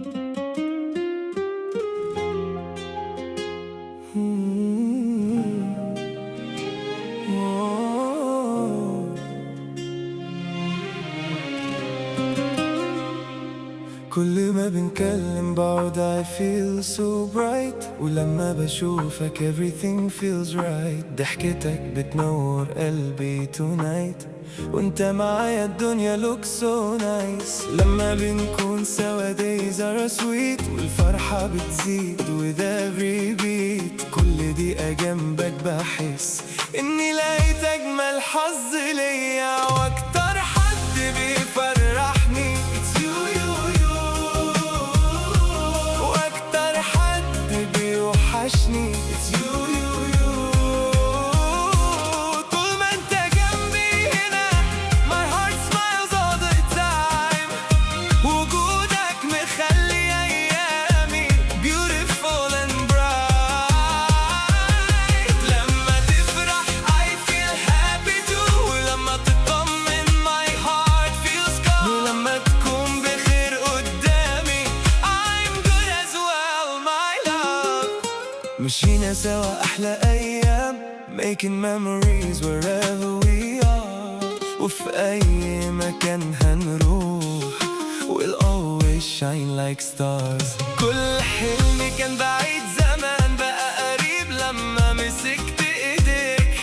أوه. كل ما بنكلم بعض I feel so bright، ولما بشوفك everything feels right. ضحكتك بتنور قلبي tonight، وانت معايا الدنيا looks so nice. لما بنكون سوا days are sweet، والفرحة بتزيد with every beat. كل دقيقة جنبك بحس اني لقيت اجمل حظ ليا، واكتر حد بيفرحني It's you you you، واكتر حد بيوحشني It's you you you. طول ما انت جنبي هنا my heart smiles all the time. وجودك مخلي ايامي beautiful and bright. لما تفرح I feel happy too، ولما تطمن my heart feels calm، ولما تكون بخير قدامي I'm good as well, my love. مشينا سوا أحلى أيام، making memories wherever we are. وفي أي مكان هنروح we'll always shine like stars. كل حلم كان بعيد زمان بقى قريب لما مسكت ايديك.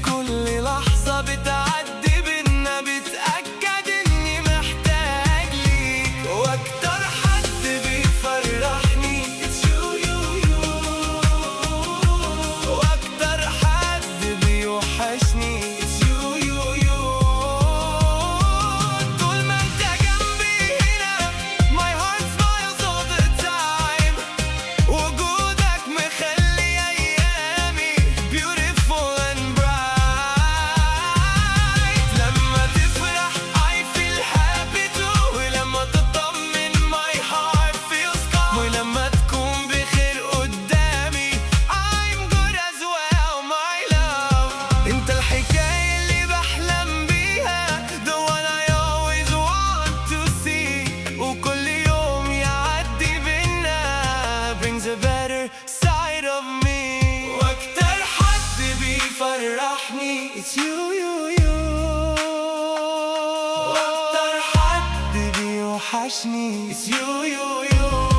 كل لحظة بتعدي بينا بتأكد اني محتاج ليك، واكتر حد بيفرحني It's you you you، واكتر حد بيوحشني It's you you you. طول ما انت جنبي هنا my heart smiles all the time. وجودك مخلي ايامي beautiful and bright. لما تفرح I feel happy too، ولما تطمن my heart feels calm، ولما تكون بخير قدامي I'm good as well, my love. انت الحكاية اللي بحلم بيها، the one I always want to see. وكل يوم يعدي بينا brings a better side of me. واكتر حد بيفرحني It's you you you، واكتر حد بيوحشني It's you you you.